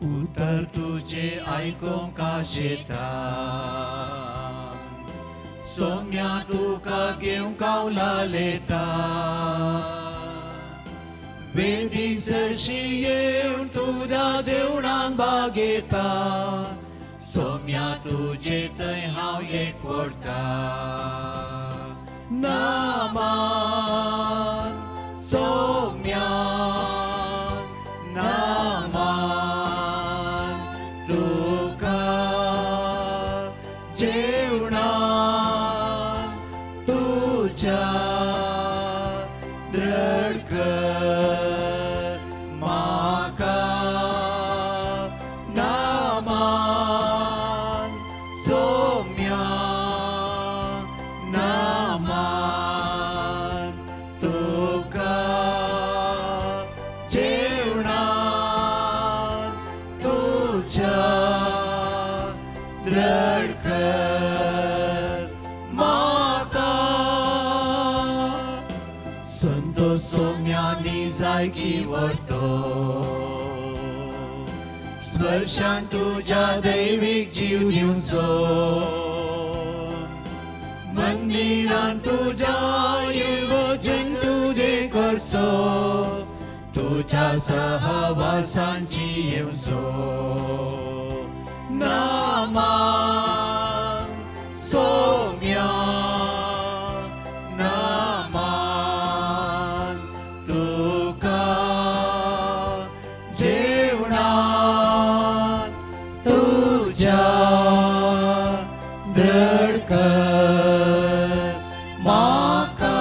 उतर तुजे आयकूंक आशेता सोम्या तुका घेवंक आवलालेता वेदी सरशी येवन तुज्या जेवणाक बागेता सोम्या तुजे थंय हांव एक व्हरता नामान सोम्या नामान तुका जेवणान तुज्या दृढ कर म्हाका नामान सोम्या नामान तुका जेवणान तुज्या दृढ कर म्हाका संतोष सोम्यांनी जायकी व्हरतो स्पर्शान तुज्या दैवीक जीव दिवचो मंदिरान तुज्या येवजन तुजे करचो तुज्या सहवासांची येवचो नामान सोम्या नामान तुका जेवणान तुज्या दृढ कर म्हाका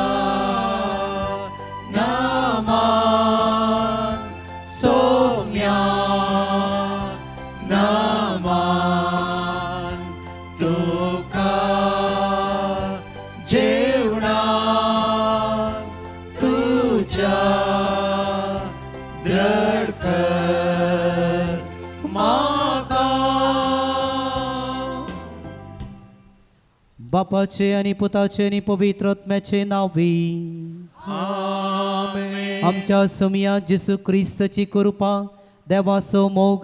नामान सोम्या नामान तुका जेवणान तुज्या दृढ कर म्हाका. बापाचे आनी पुताचे आनी पवित्र आत्म्याचे नांवी. आमेन. आमच्या सोमया जेसू क्रिस्ताची कृपा, देवाचो मोग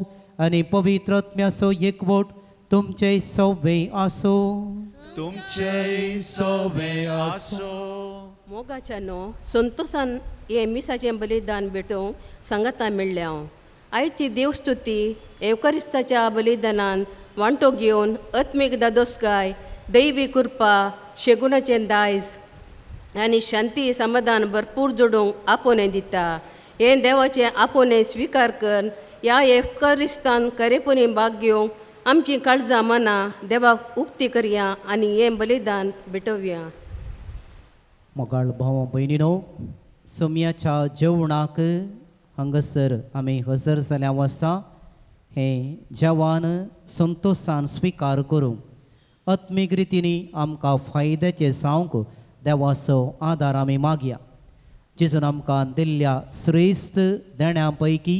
आनी पवित्र आत्म्याचो एकवट तुमचे सवे आसो. तुमचे सोबे आसो. मोगाच्यानो, संतोसान हें मिसाचें बलिदान भेटोवंक सांगाता मेळ्ळें हांव. आयची देवस्तुती एवकरिस्ताच्या बलिदानान वांटो घेवन आत्मीक दादोसकाय, दैवी कृपा, शेगुणाचें दायज आनी शांती समाधान भरपूर जोडूंक आपोवणें दिता. हें देवाचें आपोवणें स्विकार कर ह्या एवकरिस्तान खरेपणी भाग घेवंक आमचीं काळजां मनां देवाक उक्ती करया आनी हें बलिदान भेटोवया. मोगाळ भाव भयणीनो, सोमयाच्या जेवणाक हांगासर आमी हजर जाल्या वास्ता हें जेवण संतोशान स्विकार करूं आत्मीक रितीनी आमकां फायद्याचें जावंक देवाचो आदार आमी मागया. जेजून आमकां दिल्ल्या श्रेश्ठ देण्यां पैकी,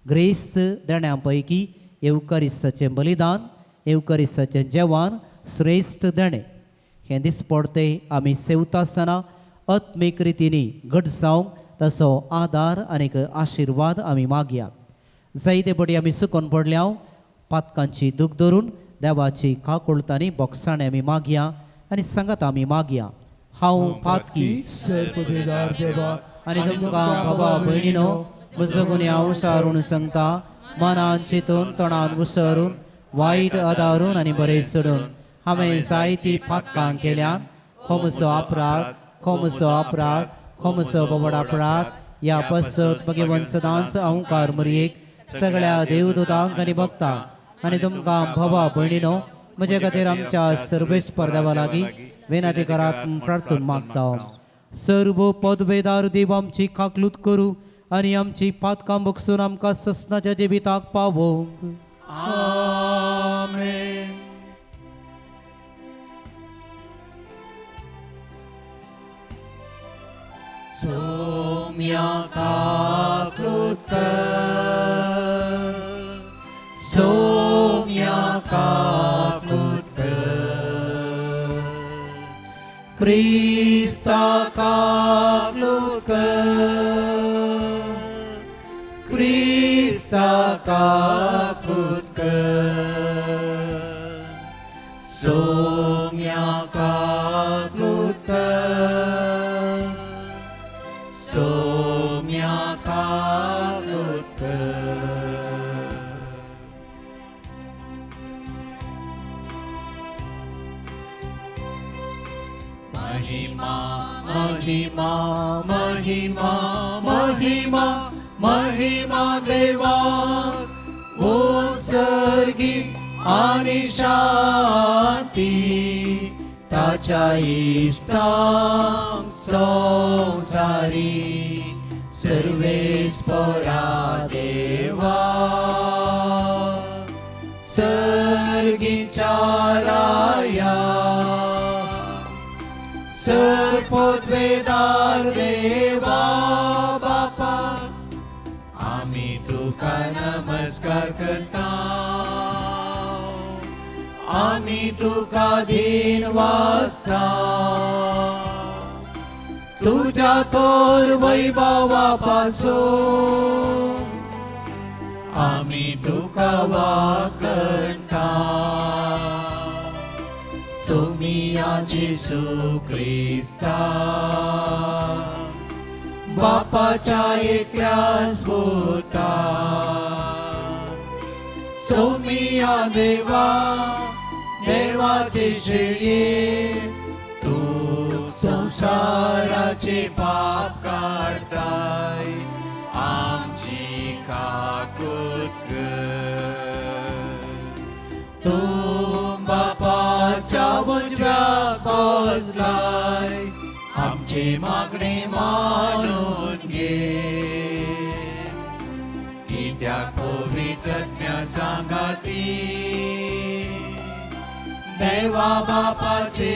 ग्रेस्त देण्यां पैकी येवकारिस्ताचें बलिदान, येवकारिस्ताचें जेवण श्रेश्ठ देणें. हें दिसपडतें आमी सेवता आसतना आत्मीक रितीनी घट जावंक तसो आदार आनीक आशिर्वाद आमी मागया. जायते पटी आमी सुकोन पडल्या. पातकांची दूख धरून देवाची काकुळतानी बोगसाणे आमी मागया आनी सांगात आमी मागया. हांव पातकी. सर्पदेदार देवा, आनी तुमकां बाबा भयणीनो, म्हजो गुन्यांव सारून सांगता. मनान चिंतून, तोंडान उसरून, वायट आदारून आनी बरें सोडून हांवें जायतीं पातकां केल्यात. हो म्हजो अपराध, हो म्हजो अपराध, हो म्हजो बोबड अपराध. ह्या पासत भगवंत सदांच अंकार मरयेक, सगळ्या देवदूतांक आनी भक्तांक आनी तुमकां भावा भयणीनो, म्हजे खातीर आमच्या सर्वेस्पर देवा लागीं विनंती करात प्रार्थून मागता. सर्व पदवेदार देव आमची काकलूत करूं आनी आमची पातकां बगसून आमकां ससनाच्या जिविताक पावोवंक. आमेन. सोम्या काकूत कर, सोम्या काकूत कर, क्रिस्ता काकलूत कर, क्रिस्ता काकलूत. काकूत कर. महिमा महिमा महिमा महिमा महिमा देवा उत्सर्गी आणि शांती ताच्या इस्तांक संसारी सर्वेस्परा देवा सर्गीच्या राया सर्पोद्वेदार देवा बापा आम्ही तुका नमस्कार करता आम्ही तुका धीन वाचता तुझ्या तोर वैभवापासून आम्ही तुका वाकणता. सोमिया जेसू क्रिस्ता बापाच्या एकल्याच पुता सोमिया देवा देवाचे शेळये तू संसाराचे पाप काढताय आमची काकूत कर. तू बापाच्या उजव्या बसलाय आमचे मागणे मानून घे. कित्याक पवित्रज्ञा सांगाती देवा बापाचे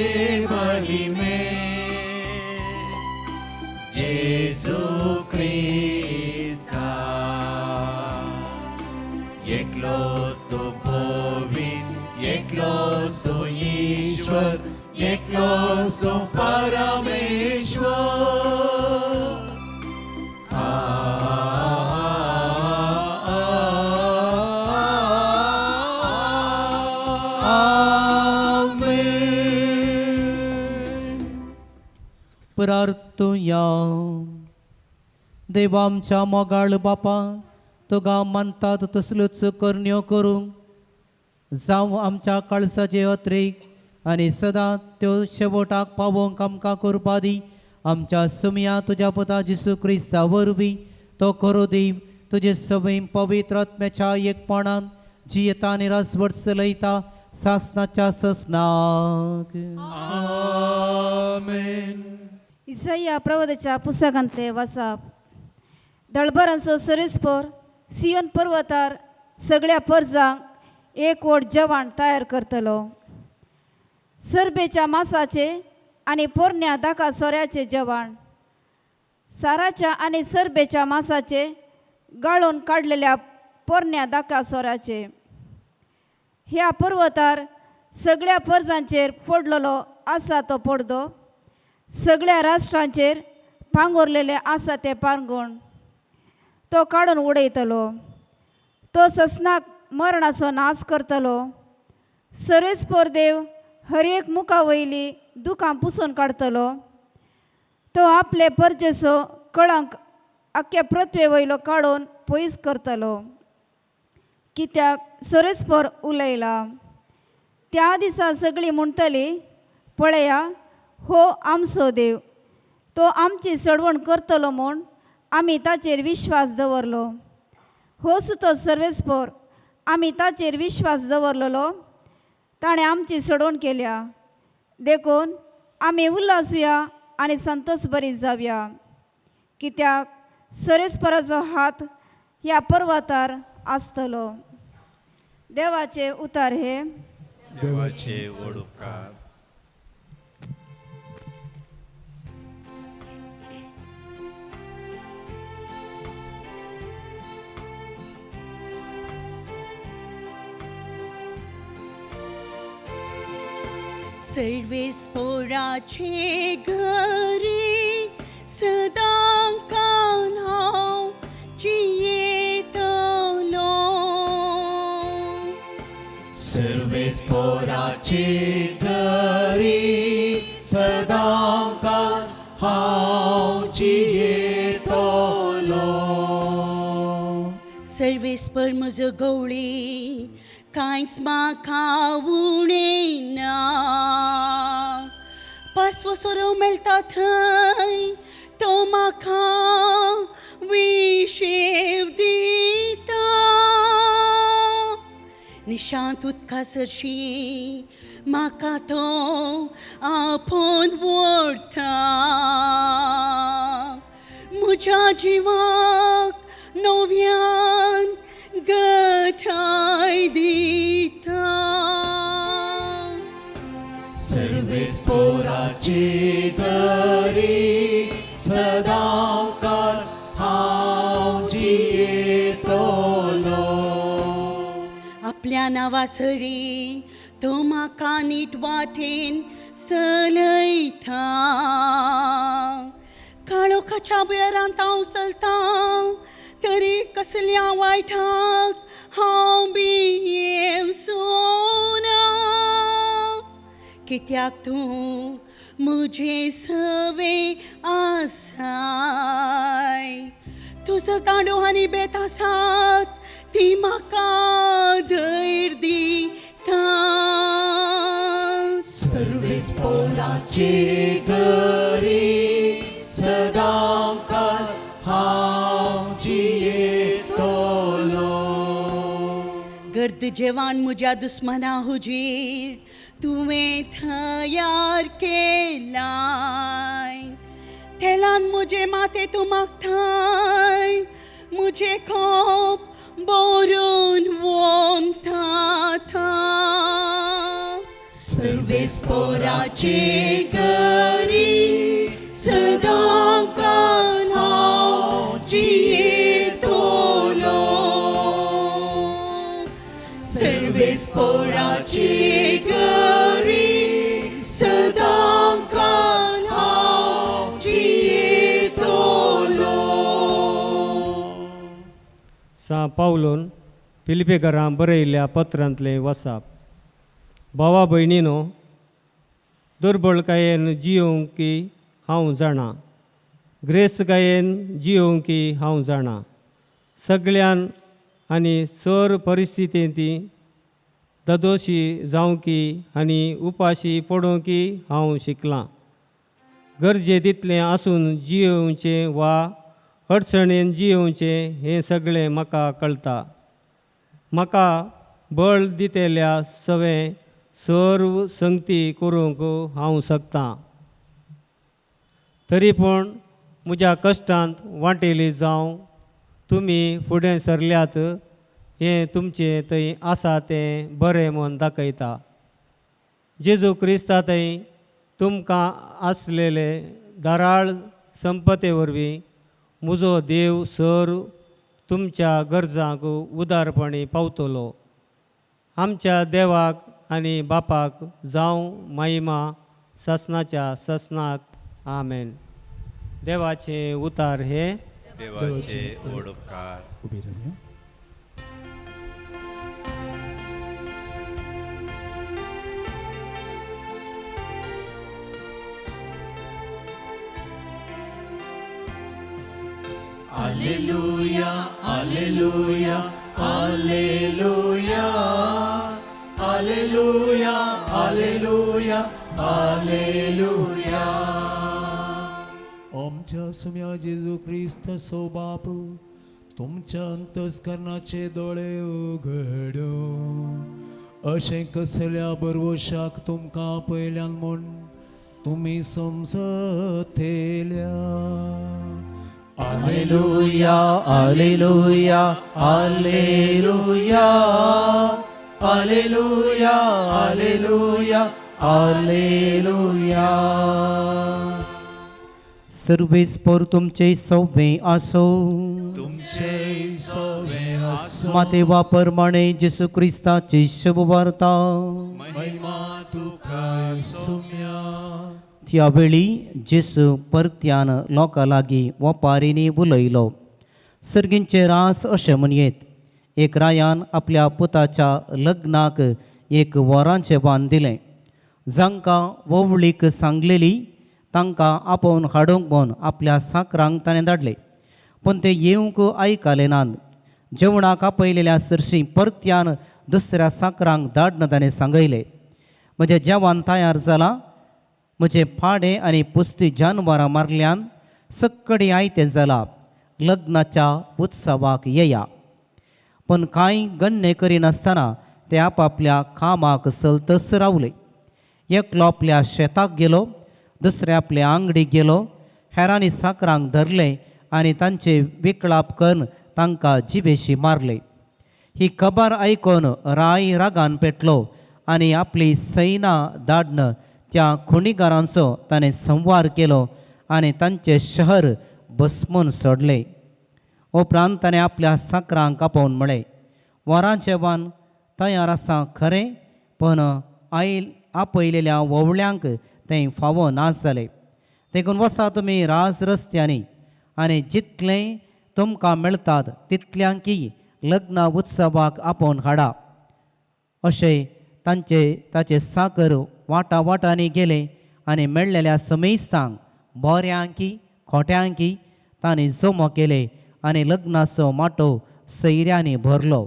महिमे जेजू क्रिस्ता एकलोच तो पवित्र एकलोच तो ईश्वर एकलोच तो परमेश्वर. आमेन. प्रार्थुया. देवा आमच्या मोगाळ बापा तुका मानतात तसल्योच करण्यो करूंक जावं आमच्या काळसाचे अत्रेक आनी सदां त्यो शेवटाक पावोवंक आमकां करपा दी. आमच्या सुमया तुज्या पुता जेसू क्रिस्ता वरवीं तो खरो देव तुजे सवय पवित्र आत्म्याच्या एकपणान जियेता आनी रासवट चलयता सासनाच्या ससनाक. आमेन. इसाया प्रवदाच्या पुस्तकांतले वाचप. दळभरांचो सरेस्पोर सियोन पर्वतार सगळ्या परजांक एक वट जेवण तयार करतलो. सरबेच्या मासाचे आनी पोरण्या दाका सोऱ्याचे जेवण साराच्या आनी सरबेच्या मासाचे गाळून काडलेल्या पोरण्या दाका सोऱ्याचे. ह्या पर्वतार सगळ्या परजांचेर पडलेलो आसा तो पडदो सगळ्या राष्ट्रांचेर पांगुरलेले आसा ते पांगूण तो काडून उडयतलो. तो ससनाक मरणाचो नाश करतलो. सर्वेस्पोर देव हर एक मुखा वयली दुकां पुसून काडटलो. तो आपले परजेचो कळंक आख्या पृथ्वे वयलो काडून पयस करतलो. कित्याक सर्वेस्पोर उलयला. त्या दिसा सगळीं म्हणटली पळया हो आमचो देव तो आमची सडवण करतलो म्हूण आमी ताचेर विश्वास दवरलो. होच तो सर्वेस्पोर आमी ताचेर विश्वास दवरलेलो ताणें आमची सडवण केल्या. देखून आमी उल्हासूया आनी संतोष बरी जावया. कित्याक सर्वेस्पराचो हात ह्या पर्वतार आसतलो. देवाचे उतार हे. देवाचे व्हड उपकार. सर्वेस्पोराचे घरी सदां काल हांव जियेतलो. सर्वेस्पोराचे घरी सदां काल हांव जियेतलो. सर्वेस्पर म्हजो गवळी कांयच म्हाका उणें ना. पासवो सोरो मेळटा थंय तो म्हाका विशेव दिता. निशांत उदका सरशी म्हाका तो आपोवन व्हरता. म्हज्या जिवाक नव्यान गठाय दिता. सर्वेस्पोराची दरी सदांकाळ हांव जियेतलो. आपल्या नांवा सरी तो म्हाका नीट वाटेन चलयता. काळोखाच्या बेरांत हांव चलतां तरी कसल्या वायटाक हांव भियेवचो ना. कित्याक तूं म्हजे सवे आसाय. तुजो तांडो आनी बेत आसात ती म्हाका धैर्य दिता. सर्वेस्पोराची दरी सदांकाळ हांव जियेतलो. गर्द जेवान म्हज्या दुस्मना हुजीर तुवें तयार केलाय. तेलान म्हजें माथें तूं मागताय म्हजें खोप भरून वोमता. सर्वेस्पोराची गरी सदांकाळ हांव जियेतलो. सर्वेस्पोराची गरी सदांकाळ हांव जियेतलो. सां पावलून फिलिपेकरां बरयल्ल्या पत्रांतलें वसाप. भावा भयणीनो, दुर्बळकायेन जियोवंक की हांव जाणा, ग्रेस्तकायेन जियोवंक की हांव जाणा. सगळ्यान आनी सर परिस्थितींत ददोशी जावंकी आनी उपाशी पडोवंकी हांव शिकलां. गरजे तितलें आसून जियोवचें वा अडचणेन जियोवचें हें सगळें म्हाका कळटा. म्हाका बळ दितल्या सवें सर्व संगती करूंक हांव शकतां. तरी पूण म्हज्या कश्टांत वांटेली जावं तुमी फुडें सरल्यात हें तुमचें थंय आसा तें बरें म्हूण दाखयता. जेजू क्रिस्ता थंय तुमकां आसलेले धाराळ संपते वरवीं म्हजो देव सर तुमच्या गरजांक उदारपणी पावतलो. आमच्या देवाक आनी बापाक जावं महिमा ससनाच्या ससनाक. आमेन. देवाचें उतार हे देवाचे ओडकार. उबी रावया. Alleluia, alleluia, alleluia, alleluia, alleluia, alleluia. आमच्या सुम्या जेजू क्रिस्ताचो बाप तुमच्या अंतस्करणाचे दोळे उघडो अशें कसल्या बरवशाक तुमकां पयल्यान म्हूण तुमी समजतेल्या. Alleluia, alleluia, alleluia, alleluia, alleluia, alleluia. सर्वेस्पोर तुमचे सौवे आसो. तुमचे सवे आसो. मातेवा प्रमाणे जेसू क्रिस्ताची शुभवार्ता. महिमा तुका सुम्या. त्या वेळी जेसू परत्यान लोकां लागीं वपारींनी उलयलो. सर्गींचे रास अशें म्हणयेत, एक रायान आपल्या पुताच्या लग्नाक एक वरांचें वान दिलें. जांकां वोवळीक सांगलेली तांकां आपोवन हाडूंक म्हूण आपल्या साकरांक ताणें धाडले, पूण ते येवंक आयकले नात. जेवणाक आपयलेल्या सरशी परत्यान दुसऱ्या साकरांक धाडन ताणें सांगयलें म्हजें जेवण तयार जालां म्हजें पाडे आनी पुस्ती जानवरां मारल्यान सक्कडी आयतें जालां लग्नाच्या उत्सवाक येया. पूण कांय गण्य करिनासतना ते आपापल्या कामाक चलतच रावले. एकलो आपल्या शेताक गेलो, दुसरे आपल्या आंगडीक गेलो, हेरांनी साकरांक धरले आनी तांचे विकळाप करून तांकां जिवेशी मारले. ही खबर आयकून राय रागान पेटलो आनी आपली सैना धाडन त्या खुणीगारांचो ताणें संवार केलो आनी तांचें शहर भस्मून सोडलें. उपरांत ताणें आपल्या साकरांक आपोवन म्हळें, वरां जेवण तयार आसा खरें, पूण आयल आपयलेल्या वोवळ्यांक तें फावो ना जालें. देखून वसा तुमी राज रस्त्यांनी आनी जितलें तुमकां मेळटात तितल्यांकी लग्न उत्सवाक आपोवन हाडा. अशें तांचे ताचे साकर वाटा वाटांनी गेले आनी मेळ्ळेल्या समेस्तांक बोऱ्यांकी खोट्यांकी तांणी जमो केले आनी लग्नाचो माटो सैऱ्यांनी भरलो.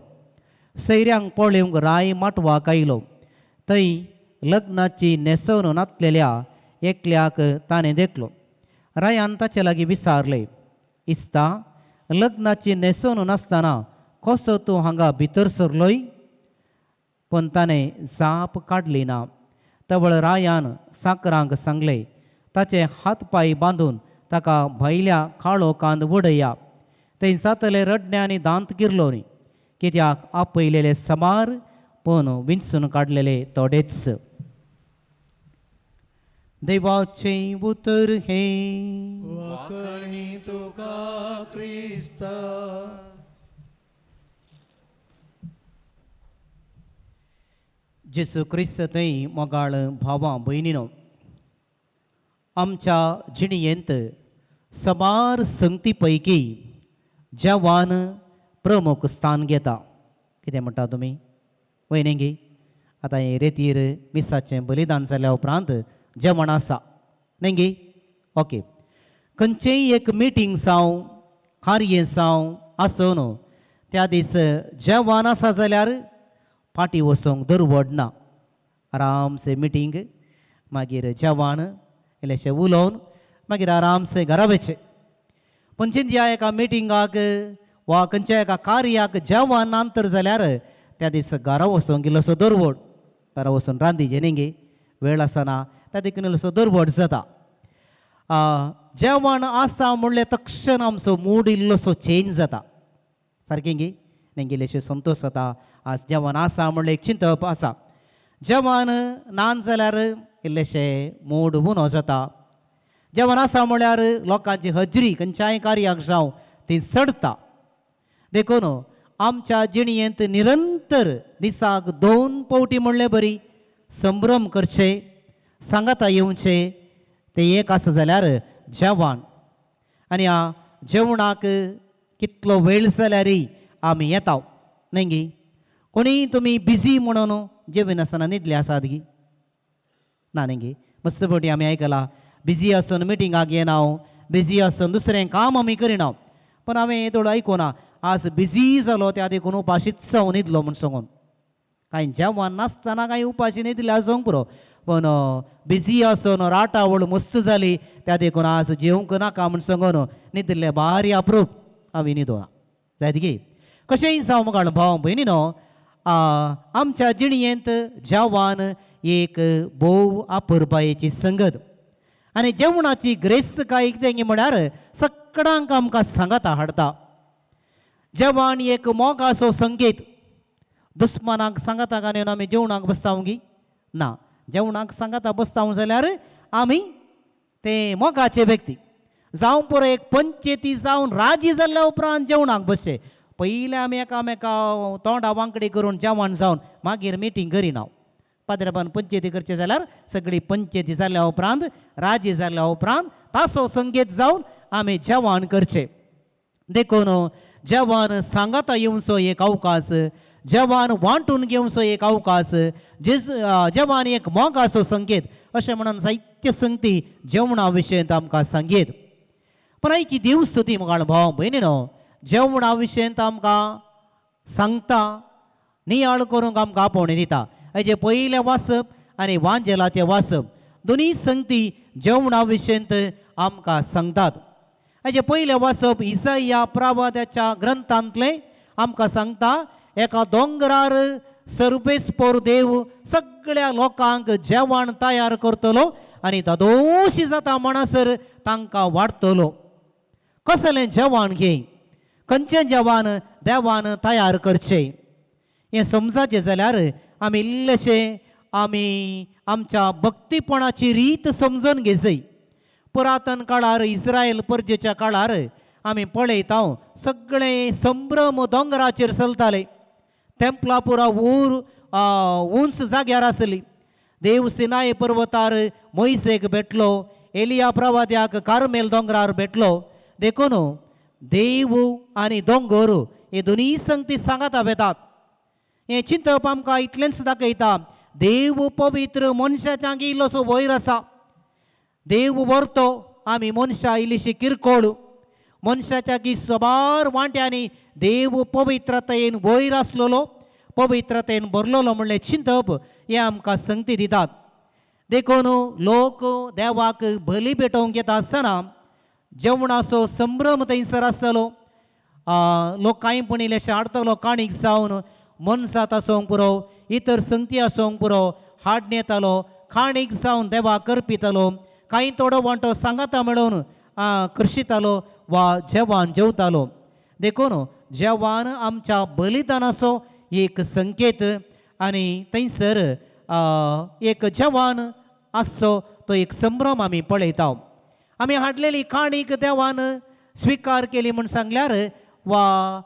सैऱ्यांक पळोवंक राय माटवाक आयलो. थंय लग्नाची न्हेसोवन नातलेल्या एकल्याक ताणें देखलो. रायान ताचे लागीं विचारलें, इस्ता, लग्नाची न्हेसोवन नासतना कसो तूं हांगा भितर सरलोय? पूण ताणें जाप काडली ना. तवळ रायान साकरांक सांगलें, ताचे हात पांय बांदून ताका भायल्या काळोखांत उडया, थंय जातले रडणे आनी दांत किरलो न्ही, कित्याक आपयलेले समार पूण विंचून काडलेले थोडेच. देवाचें उतर हें. वाकणी तुका क्रिस्ता. जेजू क्रिस्त थंय मोगाळ भावां भयणीनो, आमच्या जिणयेंत सबार संगती पैकी जेवण प्रमुख स्थान घेता. कितें म्हणटा तुमी वय न्ही गी? आतां हें रेतीर मिसाचें बलिदान जाल्या उपरांत जेवण आसा न्ही गी? ओके, खंयचेय एक मिटींग जावं कार्य जावं आसूं न्हू, त्या दीस जेवण आसा जाल्यार फाटीं वचूंक दरवड ना. आरामसे मिटींग, मागीर जेवण, इल्लेशें उलोवन मागीर आरामसे घरा वचचें. पूण चिंतया एका मिटिंगाक वा खंयच्या एका कार्याक जेवण ना तर जाल्यार त्या दीस घरा वचूंक इल्लोसो दरवड, घरा वचून रांदीचें न्ही गे, वेळ आसना, त्या देखून इल्लोसो दरवड जाता. जेवण आसा म्हणलें तक्षण आमचो मूड इल्लोसो चेंज जाता, सारकें गी? न्ही इल्लेशें संतोश जाता, आज जेवण आसा म्हणलें एक चिंतप आसा. जेवण ना जाल्यार इल्लेशें मूड उणो जाता. जेवण आसा म्हळ्यार लोकांची हजरी खंयच्याय कार्याक जावं ती चडता. देखून आमच्या जिणयेंत निरंतर दिसाक 2 पावटी म्हणले बरी संभ्रम करचे, सांगाता येवचे, ते एक आसा जाल्यार जेवण. आनी ह्या जेवणाक कितलो वेळ जाल्यारय आमी येता न्ही गी? कोणीय तुमी बिजी म्हणून जेविनासतना न्हिदले आसात गी? ना न्ही गी? मस्त फावटी आमी आयकलां, बिजी आसून मिटिंगाक येना, बिजी आसून दुसरें काम आमी करिना. पूण हांवें येदोळ आयकुना आज बिजी जालो त्या देखून उपाशीच हांव न्हिदलो म्हूण सांगून. कांय जेवण नासतना कांय उपाशी न्हिदले आसूंक पुरो, पूण बिजी आसून राटावळ मस्त जाली त्या देखून आज जेवंक नाका म्हूण सांगून न्हिदिल्लें भारी अप्रूप हांवें न्हिदोना जायत गी? कशेंय जावं मुखार भाव भयणी न्हू, आमच्या जिणयेंत जेवण एक भोव अपुरबायेची संगत आनी जेवणाची ग्रेस्तकाय कितें म्हळ्यार सगळ्यांक आमकां सांगाता हाडटा. जेवण एक मोगाचो संकेत. दुस्मानाक सांगाता काय आमी जेवणाक बसता गी? ना, जेवणाक सांगाता बसता जाल्यार आमी ते मोगाचे व्यक्ती जावं पुरो. एक पंचायती जावन राजी जाल्ल्या उपरांत जेवणाक बसचे. पयलें आमी एकामेका तोंडा वांकडी करून जेवण जावन मागीर मिटींग करिना. पाद्रेबान पंचायती करचे जाल्यार सगळी पंचायती जाल्या उपरांत राजी जाल्या उपरांत तासो संगीत जावन आमी जेवण करचें. देखून जेवण सांगाता येवचो एक अवकाश, जेवण वांटून घेवचो एक अवकाश, जेवण एक मोगाचो संकेत अशें म्हणून जायत्यो संगती जेवणा विशयंत आमकां सांगीत. पण आयची देवस्तुती मुखार भाव भयणी न्हू, जेवणा विशयंत आमकां सांगता, नियाळ करूंक आमकां आपोवणें दिता. हाचें पयलें वाचप आनी वांजेलाचें वाचप दोनूय संगती जेवणा विशयंत आमकां सांगतात. हाचें पयलें वाचप इसाया प्रवाद्याच्या ग्रंथांतलें आमकां सांगता, एका दोंगरार सर्वेस्पोर देव सगळ्या लोकांक जेवण तयार करतलो आनी दादोशी जाता म्हणसर तांकां वाडटलो. कसलें जेवण घे, खंयचें जेवण देवान तयार करचें हें समजाचें जाल्यार आमी इल्लेशें आमी आमच्या भक्तीपणाची रीत समजून घेजय. पुरातन काळार इस्रायल परजेच्या काळार आमी पळयता सगळे संभ्रम दोंगराचेर चलताले. तेंपला पुरा ऊर उंच जाग्यार आसली. देव सिनाय पर्वतार मोयसेक भेटलो, एलिया प्रवाद्याक कार्मेल दोंगरार भेटलो. देखून देव आनी दोंगर हे दोनूय संगती सांगाता वेतात. हें चिंतप आमकां इतलेंच दाखयता, देव पवित्र मनशाच्या इल्लोसो वयर आसा. देव व्हरतो, आमी मनशां इल्लीशी किरकोळ. मनशाच्या की सबार वांट्यांनी देव पवित्रतायेन वयर आसलेलो, पवित्रतेन भरलेलो म्हणलें चिंतप हें आमकां संगती दितात. देखून लोक देवाक बली भेटोवंक येता आसतना जेवणाचो संभ्रम थंयसर आसतलो. लोक कांय पण इल्लेशें हाडटलो काणीक जावन मनसात आसूंक पुरो, इतर संगती आसूंक पुरो हाडून येतालो, काणीक जावन देवाक करपितालो. कांय थोडो वांटो सांगाता मेळोवन कृशितालो वा जेवण जेवतालो. देखून जेवण आमच्या बलिदानाचो एक संकेत आनी थंयसर एक जेवण आसचो तो एक संभ्रम आमी पळयता. आमी हाडलेली काणीक देवान स्विकार केली म्हूण सांगल्यार वा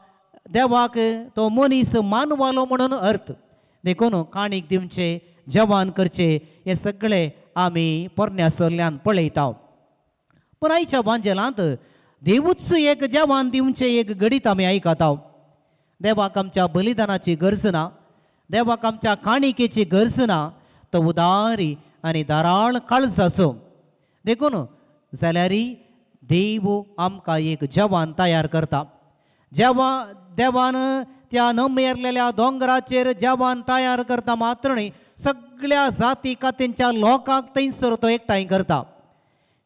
देवाक तो मनीस मानवालो म्हणून अर्थ. देखून काणीक दिवचें, जेवण करचें हें सगळें आमी पोरण्या सोल्ल्यान पळयता. पूण आयच्या वांजेलांत देवूच एक जेवण दिवचें एक घडीत आमी आयकता. देवाक आमच्या बलिदानाची गरज ना, देवाक आमच्या काणिकेची गरज ना, तो उदारी आनी दाराळ काळजाचो. देखून जाल्यारय देव आमकां एक जेवण तयार करता. देवान त्या नमेरलेल्या दोंगराचेर जेवण तयार करता मात्र न्ही, सगळ्या जाती कातींच्या लोकांक थंयसर तो एकठांय करता.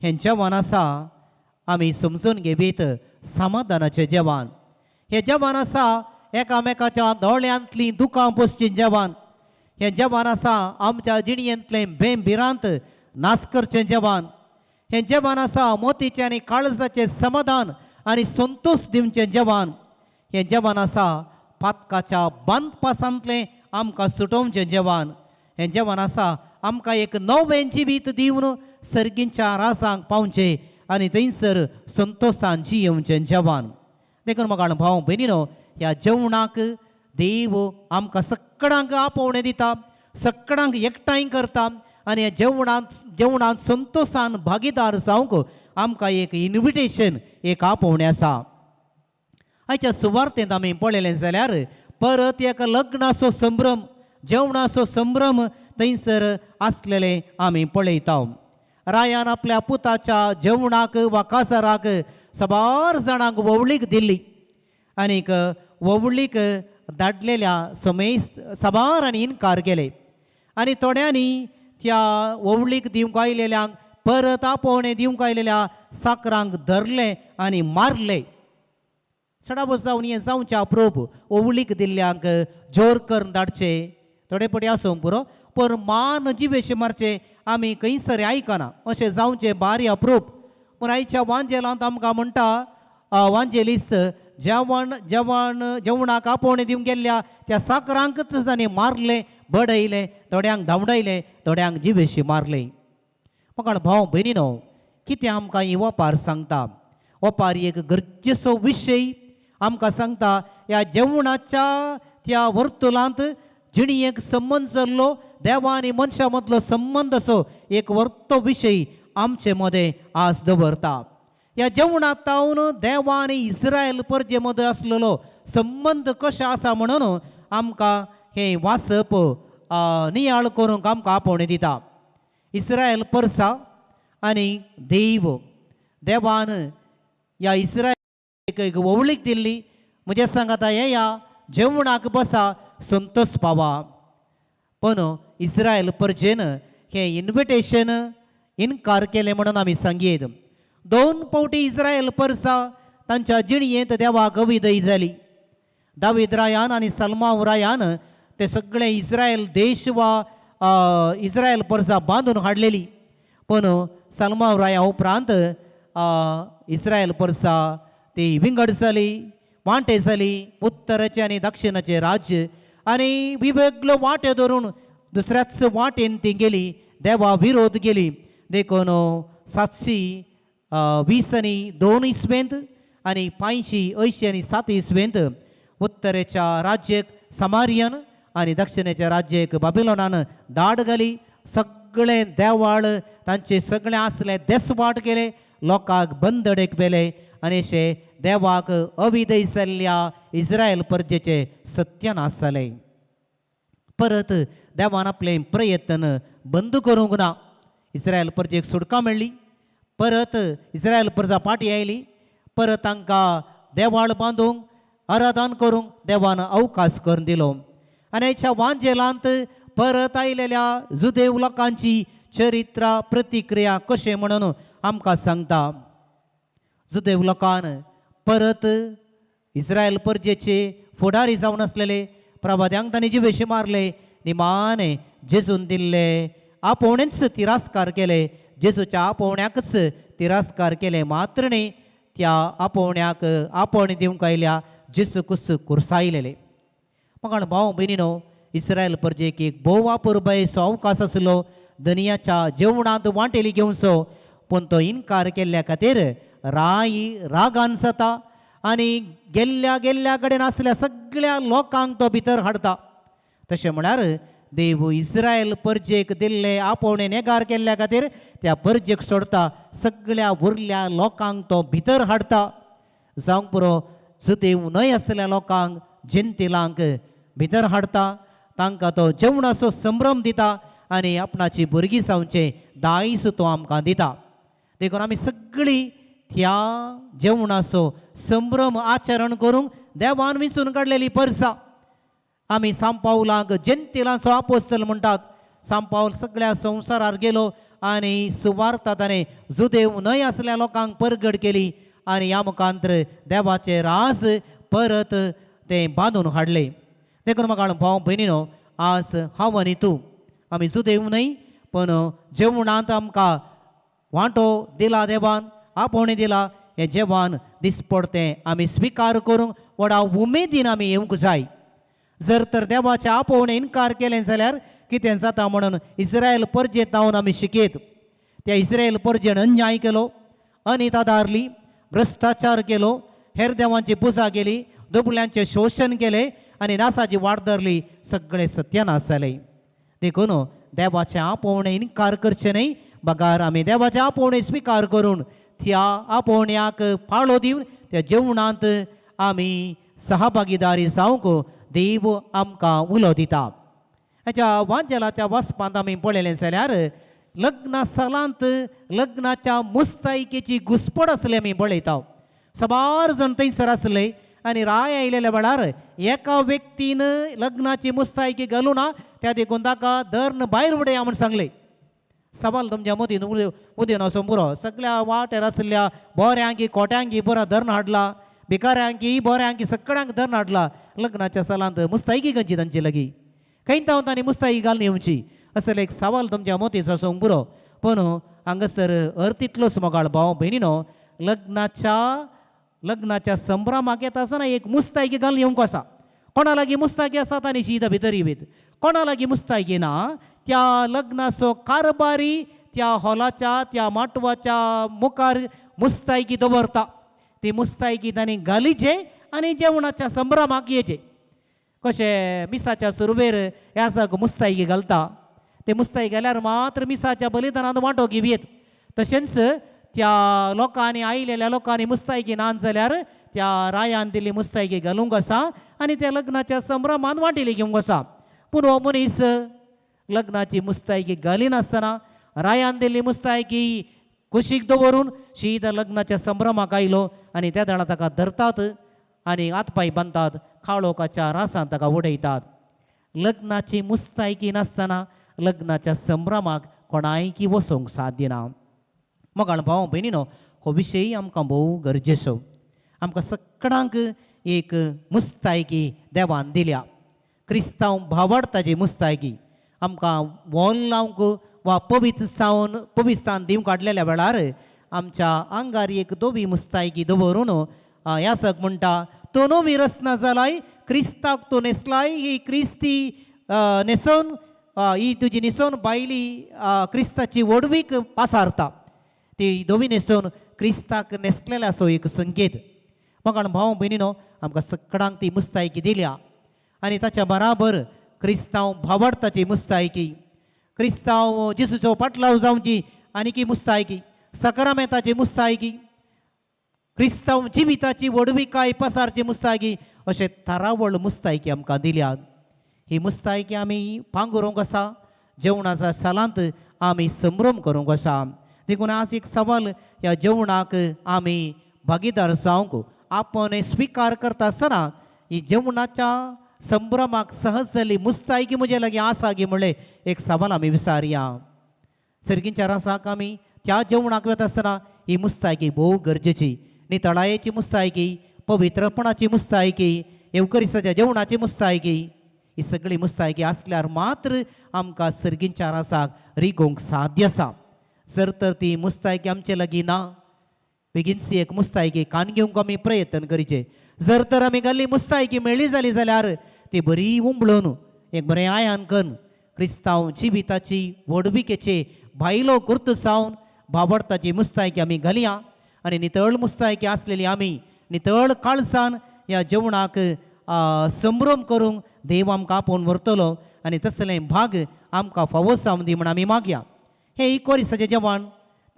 हें जेवण आसा आमी समजून घेवीत समाधानाचें जेवण. हें जेवण आसा एकामेकाच्या दोळ्यांतलीं दुकां पोसचीं जेवण. हें जेवण आसा आमच्या जिणयेंतलें भेम भिरांत नाश करचें जेवण. हें जेवण आसा मोतीचें आनी काळजाचें समाधान आनी संतोश दिवचें जेवण. हें जेवण आसा पातकाच्या बांदपासांतलें आमकां सुटोवचें जेवण. हें जेवण आसा आमकां एक नवें जिवीत दिवन सर्गींच्या रासांक पावचें आनी थंयसर संतोशान जियेवचें जेवण. देखून म्हाका भाव भयणीनो, ह्या जेवणाक देव आमकां सगळ्यांक आपोवणें दिता, सगळ्यांक एकठांय करता आनी ह्या जेवणांत संतोशान भागीदार जावंक आमकां एक इन्विटेशन, एक आपोवणें आसा. आयच्या सुवार्तेंत आमी पळयलें जाल्यार परत एक लग्नाचो संभ्रम, जेवणाचो संभ्रम थंयसर आसलेलें आमी पळयता. रायान आपल्या पुताच्या जेवणाक वा काजाराक साबार जाणांक वोवळीक दिल्ली आनीक वोवळीक धाडलेल्या समय साबार आनी इनकार केले आनी थोड्यांनी त्या वोवळीक दिवंक आयलेल्यांक परत आपोवणें दिवंक आयलेल्या साकरांक धरलें आनी मारले. सडाबस जावन हें जावचें अप्रूप ओवळीक दिल्ल्यांक जोर करून धाडचे, थोडे पटी आसूंक पुरो, पूण मान जिवेशे मारचे आमी खंयसर आयकना. अशें जावचें बारी अप्रूप. पूण आयच्या वांजेलांत आमकां म्हणटा वांजेलिस्त जेवण जेवण जेवणाक आपोवणें दिवंक गेल्ल्या त्या साकरांकच तांणी मारलें, बडयलें, थोड्यांक धांवडायलें, थोड्यांक जिवेशी मारलें. म्हाका भाव भयणीनो, कितें आमकां ही ओपार सांगता? ओपार एक गरजेचो विशय आमकां सांगता. ह्या जेवणाच्या त्या वर्तुलांत जिणेक संबंद जाल्लो देवा आनी मनशा मदलो संबंद असो एक वर्तो विशय आमचे मदें आज दवरता. ह्या जेवणांत तावन देवा आनी इस्रायल परजे मदें आसलेलो संबंद कशें आसा म्हणून आमकां हें वाचप नियाळ करूंक आमकां आपोवणें दिता. इस्रायल परसा आनी देव, देवान ह्या इस्रायल एक वोवळीक दिल्ली, म्हजें सांगाता येया जेवणाक बसा, संतोष पावा. पण इस्रायल परजेन हें इन्विटेशन इनकार केलें म्हणून आमी सांगयेत. दोन फावटी इस्रायल परसा तांच्या जिणयेंत देवाक अविधय जाली. दावीद रायान आनी सलमाव रायान ते सगळे इस्रायल देश वा इस्रायल परसा बांदून हाडलेली. पूण सलमाव राया उपरांत इस्रायल परसा ती विंगड जाली, वांटे जाली, उत्तराचे आनी दक्षिणाचे राज्य, आनी वेगवेगळ्यो वाटे धरून दुसऱ्याच वाटेन ती गेली, देवा विरोध गेली. देखून 722 इसवेंत आनी 587 इसवेंत उत्तरेच्या राज्यक समारियन आनी दक्षिणेच्या राज्यक बाबिलोनान दाड घाली. सगळे देवाळ तांचे सगळे आसले देसवाट केले, लोकांक बंदडेक व्हेले आनी अशे देवाक अविधय जाल्ल्या इस्रायल परजेचे सत्यानाश जालें. परत देवान आपलें प्रयत्न बंद करूंक ना. इस्रायल परजेक सुटका मेळ्ळी, परत इस्रायल परजा फाटी आयली, परत तांकां देवाळ बांदूंक, आराधन करूंक देवान अवकाश करून दिलो. आनी हेच्या वांजेलांत परत आयलेल्या जुदेव लोकांची चरित्र प्रतिक्रिया कशें म्हणून आमकां सांगता. जुदेव लोकान परत इस्रायल परजेचे फुडारी जावन आसलेले प्रवाद्यांक तांणी जिवेशी मारले, निमाणे जेजून दिल्ले आपोवणेच तिरस्कार केले. जेजूच्या आपोवण्याकच तिरस्कार केले मात्र न्ही, त्या आपोवण्याक आपोवणें दिवंक आयल्या जेजूकूच कुर्सायलेले. मग भाव भयणीनो, इस्रायल परजेक एक भोव अपुरबायेचो अवकाश आसलो दनियाच्या जेवणांत वांटेली घेवचो, पूण तो इनकार केल्ल्या खातीर राय रागान जाता आनी गेल्ल्या गेल्ल्या कडेन आसल्या सगळ्या लोकांक तो भितर हाडटा. तशें म्हळ्यार देव इस्रायल परजेक दिल्ले आपोवणें नेगार केल्ल्या खातीर त्या परजेक सोडता, सगळ्या उरल्या लोकांक तो भितर हाडटा. जावंक पुरो, जुदेव न्हय आसल्या लोकांक, जेंतिलांक भितर हाडटा, तांकां तो जेवणाचो संभ्रम दिता आनी आपणाची भुरगीं जावचें दायज तो आमकां दिता. देखून आमी सगळीं त्या जेवणाचो संभ्रम आचरण करूंक देवान विंचून काडलेली परसा. आमी सांपावलांक जेंतिलांचो आपोस्तल म्हणटात. सांपावल सगळ्या संवसारार गेलो आनी सुवार्ता ताणें जुदेव न्हय आसल्या लोकांक परगट केली आनी ह्या मुखांतर देवाचे राज परत तें बांदून हाडले. देखून म्हाका भाव भयणीनो, आज हांव आनी तूं आमी जुदेव न्हय, पूण जेवणांत आमकां वांटो दिला देवान, आपोवणें दिला. हें जेवण दिसपडतें आमी स्विकार करूंक व्हडा उमेदीन आमी येवंक जाय. जर तर देवाचें आपोवणें इनकार केलें जाल्यार कितें जाता म्हणून इस्रायल परजेंत जावन आमी शिकयत. त्या इस्रायल परजेन अन्याय केलो, अनिता दारली, भ्रश्टाचार केलो, हेर देवांची पुजा केली, दुबळ्यांचें शोशण केलें आनी नासाची वाट धरली, सगळें सत्यानाश जालें. देखून देवाचें आपोवणें इनकार करचें न्हय, बगार आमी देवाचें आपोवणें स्विकार करून त्या आपोवण्याक पाळो दिवन त्या जेवणांत आमी सहभागीदारी जावंक देव आमकां उलो दिता. हाच्या वांजेलाच्या वाचपांत आमी पळयलें जाल्यार लग्ना सालांत लग्नाच्या मुस्तायकेची घुसपड आसली आमी पळयता. साबार जाण थंयसर आसले आनी राय आयलेल्या वेळार एका व्यक्तीन लग्नाची मुस्तायकी घालूं ना, त्या देखून ताका धर्न भायर उडया म्हूण सांगलें. सवाल तुमच्या मदीं उदेवन असो पुरो, सगळ्या वाटेर आसल्या बोऱ्यांकी कोट्यांकी पुरो धरण हाडला, भिकाऱ्यांकी बोऱ्यांकी सगळ्यांक धरण हाडला. लग्नाच्या सालांत मुस्तायकी खंयची तांची लागीं, खंय तावन तांणी मुस्तायकी घालून येवची, असले एक सवाल तुमच्या मतींत असो पुरो. पूण हांगासर अर्थ इतलोच मोगाळ भाव भयणीनो, लग्नाच्या लग्नाच्या संभ्रमाक येता आसतना एक मुस्तायकी घालून येवंक आसा. कोणा लागीं मुस्ताकी आसा तांणी शीत भितर येवत, कोणा लागीं मुस्तायकी ना त्या लग्नाचो कारभारी त्या हॉलाच्या त्या माटवाच्या मुखार मुस्तायकी दवरता. ती मुस्तायकी तांणी घालीचे आनी जेवणाच्या संभ्रमाक येचे. कशें मिसाच्या सुरवेर ह्या सग मुस्तायकी घालता, ते मुस्तायकी घाल्यार मात्र मिसाच्या बलिदानांत वांटो घेवयेत. तशेंच त्या लोकांनी आयलेल्या लोकांनी मुस्तायकी ना जाल्यार त्या रायान दिल्ली मुस्तायकी घालूंक आसा आनी त्या लग्नाच्या संभ्रमान वांटेली घेवंक आसा. पूण हो मनीस लग्नाची मुस्तायकी घालिनासतना रायान दिल्ली मुस्तायकी कुशीक दवरून शीत लग्नाच्या संभ्रमाक आयलो आनी त्या वेळार ताका धरतात आनी हात पांय बांदतात, काळोखाच्या रासांत ताका उडयतात. लग्नाची मुस्तायकी नासतना लग्नाच्या संभ्रमाक कोणायकी वचोंक साथ दिना. मोगाळ भाव भयणीनो, हो विशय आमकां भोव गरजेचो. आमकां सगळ्यांक एक मुस्तायकी देवान दिल्या, क्रिस्तांव भावार्थाची मुस्तायकी. आमकां वोल लावंक वा पवित्र सावन पवित्रस्थान दिवंक काडलेल्या वेळार आमच्या आंगार एक धवी मुस्तायकी दवरून यासक म्हणटा, तो नवी रचना जालाय, क्रिस्ताक तूं न्हेसलाय, ही क्रिस्ती न्हेसोवन ही तुजी न्हेसोवन बायली क्रिस्ताची व्हडवीक पासारता. ती धवी न्हेसोवन क्रिस्ताक न्हेसलेलो असो एक संकेत. मग भाव भयणीनो, आमकां सगळ्यांक ती मुस्तायकी दिल्या आनी ताच्या बराबर क्रिस्तांव भावार्थाची मुस्तायकी, क्रिस्तांव जेजूचो पाटलाव जावची आनीकी मुस्तायकी, सकरामेताची मुस्तायकी, क्रिस्तांव जिविताची व्हडविकाय पसारची मुस्तायकी, अशें थारावळ मुस्तायकी आमकां दिल्यात. ही मुस्तायकी आमी पांगुरूंक आसा, जेवणाच्या सालांत आमी संभ्रम करूंक आसा. देखून आज एक सवाल, ह्या जेवणाक आमी भागीदार जावंक आपण स्विकार करता आसतना ही जेवणाच्या संभ्रमाक सहज जाल्ली मुस्तायकी म्हजे लागीं आसा गी म्हणलें एक सवाल आमी विचारया. सर्गींच्या रासाक आमी त्या जेवणाक वता आसतना ही मुस्तायकी भोव गरजेची. नितळायेची मुस्तायकी, पवित्रपणाची मुस्तायकी, येवकरिसाच्या जेवणाची मुस्तायकी, ही सगळी मुस्तायकी आसल्यार मात्र आमकां सर्गींच्या रासाक रिगोवंक साध्य आसा. जर तर ती मुस्तायकी आमचे लागीं ना, बेगीनसी एक मुस्तायकी कान घेवंक आमी प्रयत्न करचे. जर तर आमी घाल्ली मुस्तायकी मेळ्ळी जाली जाल्यार ती बरी उंबळून एक बरें आयान करून क्रिस्तांव जिविताची व्हडविकेचे भायलो गुर्त जावन भावडताची मुस्तायकी आमी घालया आनी नितळ मुस्तायकी आसलेली आमी नितळ काळजान ह्या जेवणाक संभ्रम करूंक देव आमकां आपोवन व्हरतलो आनी तसलें भाग आमकां फावो जावं दी म्हण आमी मागया. हें इकोरिसाचें जेवण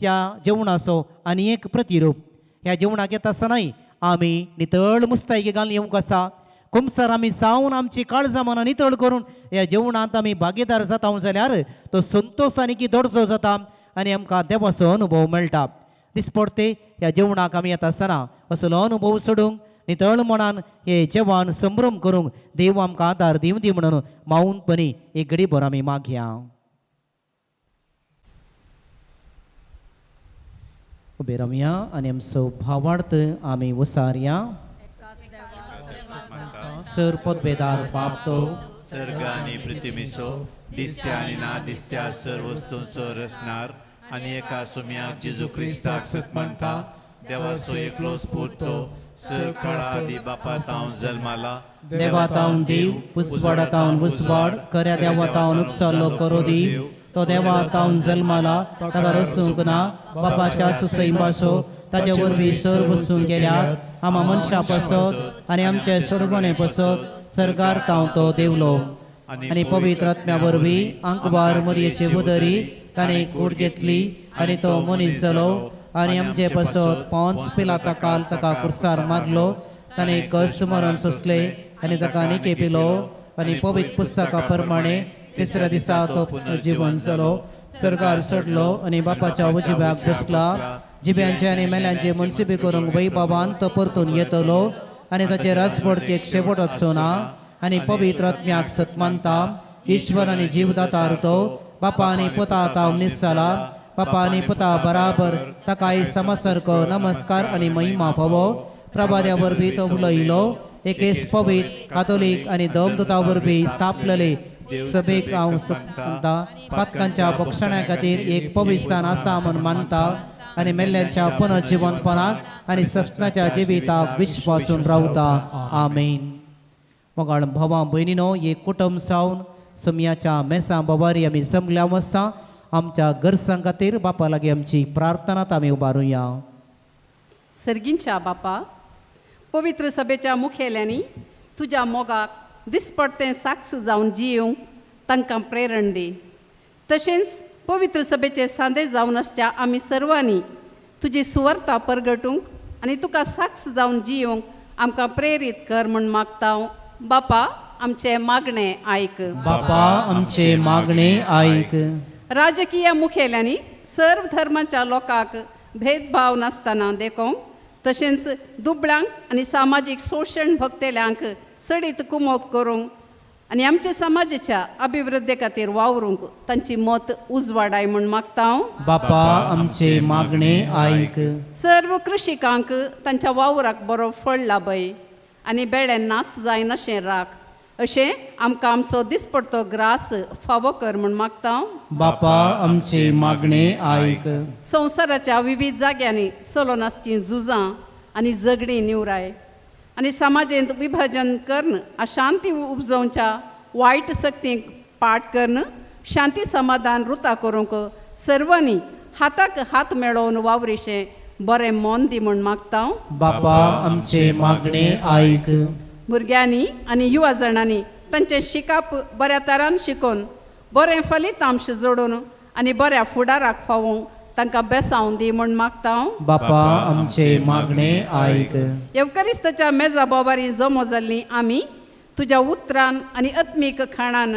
त्या जेवणाचो आनी एक प्रतिरूप. ह्या जेवणाक येता आसतनाय आमी नितळ मुस्तायकी घालून येवंक आसा. कुमसार आमी जावन आमची काळजां मनां नितळ करून ह्या जेवणांत आमी भागीदार जाता जाल्यार तो संतोश आनी की दर्जो जाता आनी आमकां देवाचो अनुभव मेळटा. दिसपडते ह्या जेवणाक आमी येता आसतना असलो अनुभव सोडूंक नितळ मनान हे जेवण संभ्रम करूंक देव आमकां आदार दिवं दी म्हणून मावूनपणी एक घडी भर आमी मागया. उबे रावया आनी आमचो भावार्थ आमी वसारया. सर पदवेदार बाप तो सर्ग आनी पृथ्वीचो दिसत्या आनी ना दिसत्या सर वस्तूंचो रचणार आनी एका सुम्याक जेजू क्रिस्ताक सत मानता, देवाचो एकलोच पूत तो सर काळा आदी बापा तावन जल्माला, देवा तावन देव, उजवाडा तावन उजवाड, खऱ्या देवा तावन उपसल्लो करो देव, तो देवा तावन जल्माला, ताका रसूंक ना, बापाच्या सुसैंबासो, ताचे वरवीं सर वस्तूंक गेल्यात, आमा मनशां पासत आनी आमचे सोडवणे पासत सर्गार तावन तो देवलो आनी पवित्र आत्म्या वरवीं आंकवार मरयेचे उदरी ताणें कूड घेतली आनी तो मनीस जालो आनी आमचे पासत पोंच पिलाता काल ताका कुर्सार मारलो, ताणें कस मरण सोंसलें आनी ताका निके पिलो आनी पवित्र पुस्तका प्रमाणे तिसऱ्या दिसा तो पुनर्जीवन जालो, सर्गार चडलो आनी बापाच्या उजव्याक बसला. जिब्यांचे आनी मेल्यांचे मनसिबी करूंक वैभवान तो परतून येतलो आनी ताचे रसबडकेक शेवट वचचो ना आनी पवित्र आत्म्याक सत मानता. ईश्वर आनी जीवदातार तो बापा आनी पुता तावन निचाला, बापा आनी पुता बराबर ताकाय समसारको नमस्कार आनी महिमा फावो. प्रभाद्या वरवीं तो उलयलो, एकेच पवित्र कातोलीक आनी दमदुता वरवीं स्थापलेले सभेक हांव मानता. पातकांच्या बक्षण्या खातीर एक पवित्र आसा म्हूण मानता आनी मेल्ल्यांच्या पुनर्जिवनपणाक आनी सस्नाच्या जिविताक विश्वासून रावता. आमेन. मोगाळ भावा भयणीनो, एक कुटुंब जावन सुमयाच्या मेसां बोवारी आमी जमल्या आसता. आमच्या गरजां खातीर बापा लागीं आमची प्रार्थनात आमी उबारुया. सर्गींच्या बापा, पवित्र सभेच्या मुखेल्यांनी तुज्या मोगाक दिसपडतें साक्ष जावन जियोवंक तांकां प्रेरण दी. तशेंच पवित्र सभेचे सांदे जावन आसच्या आमी सर्वांनी तुजी सुवार्ता परगटूंक आनी तुका साक्ष जावन जियोवंक आमकां प्रेरीत कर म्हूण मागता. बापा, आमचें मागणें आयक. बापा, आमचे मागणे आयक. राजकीय मुखेल्यांनी सर्व धर्माच्या लोकांक भेदभाव नासतना देखोवंक, तशेंच दुबळ्यांक आनी सामाजीक शोशण भोगतेल्यांक चडीत कुमोक करूंक आनी आमच्या समाजाच्या अभिवृद्धी खातीर वावरूंक तांची मत उजवाडाय म्हूण मागता हांव. बापा आमचे मागणे आयक. सर्व कृषिकांक तांच्या वावराक बरो फळ लाभय आनी बेळे नास जायनाशें राख अशें आमकां आमचो दिसपडतो ग्रास फावो कर म्हूण मागता हांव. बापा आमचे मागणे आयक. संवसाराच्या विविध जाग्यांनी चलोन आसचीं झुजां आनी झगडीं निवराय आनी समाजेंत विभाजन करून अशांती उपजोवच्या वायट शक्तींक पाठ करून शांती समाधान रुता करूंक सर्वांनी हाताक हात मेळोवन वावरिशें बरें मन दी म्हूण मागता हांव. बापा आमचे मागणे आयक. भुरग्यांनी आनी युवा जाणांनी तांचें शिकप बऱ्या तरान शिकोवन बरें फलितांश जोडून आनी बऱ्या फुडाराक पावोवंक तांकां बेसांव दी म्हूण मागता हांव. बापा आमचे मागणे आयक. येवकरिस्ताच्या मेजा बोबारी जमो जाल्लीं आमी तुज्या उतरान आनी आत्मीक खाणान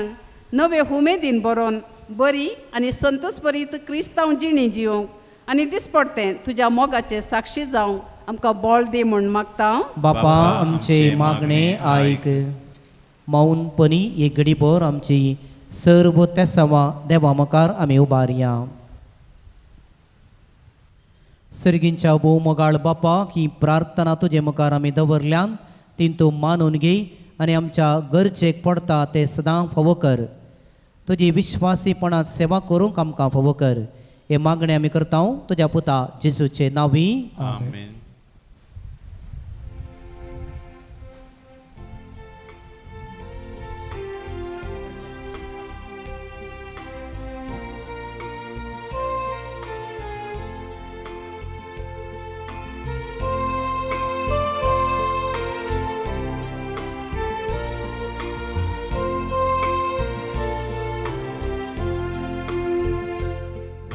नवे उमेदीन बरोवन बरी आनी संतोषभरीत क्रिस्तांव जिणी जिवंक आनी दिसपडतें तुज्या मोगाचे साक्षी जावंक आमकां बळ दी म्हूण मागता हांव. बापा आमचे मागणे आयक. मौनपणी एक घडीभर आमची सर्व तेसांवां देवा मुखार आमी उबारया. सर्गींच्या भोव मोगाळ बापा, ही प्रार्थना तुजे मुखार आमी दवरल्यान ती तूं मानून घे आनी आमच्या गरजेक पडटा तें सदां फावो कर. तुजी विश्वासीपणांत सेवा करूंक आमकां फावो कर. हे मागणें आमी करता तुज्या पुता जेजूचे नांवी. आमेन.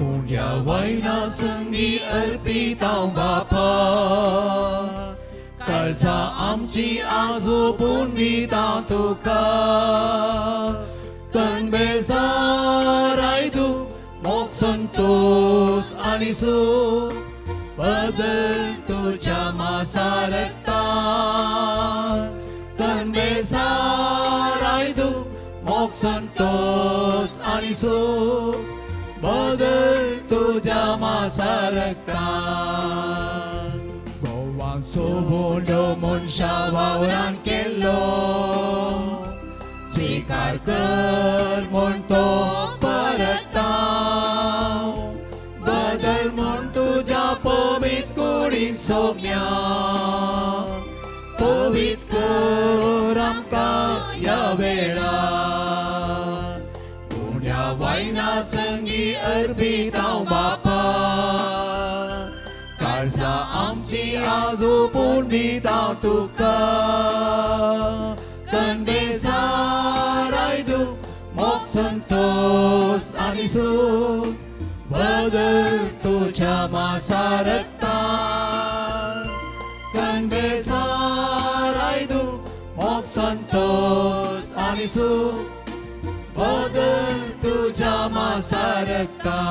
उण्या वयना संगी अर्पितां बापा, काळजा आमची आजोपून दिता तुका. तनबेजार आयदू मोग संतोष आनी सूख बदल तुज्या मासारक्तान. तनबेजार आयदू मोग संतोष आनी सूख बदल तुज्या मासारक्तान. गोवान सोबोंडो मनशा वावरान केल्लो स्वीकार कर म्हूण तो परता. बदल म्हूण तुज्या पवीत कुडीन सोम्या पवीत कर आमकां ह्या वेळार. उण्या वायना संगी अर्पितां बापा, काळजा आमची आजोपून दिता तुका. तनबेजार आयदू मोग संतोष आनी सूख बदल तुज्या मासारक्तान. तनबेजार आयदू मोग संतोष आनी सूख बदल तुज्या मासारक्तान.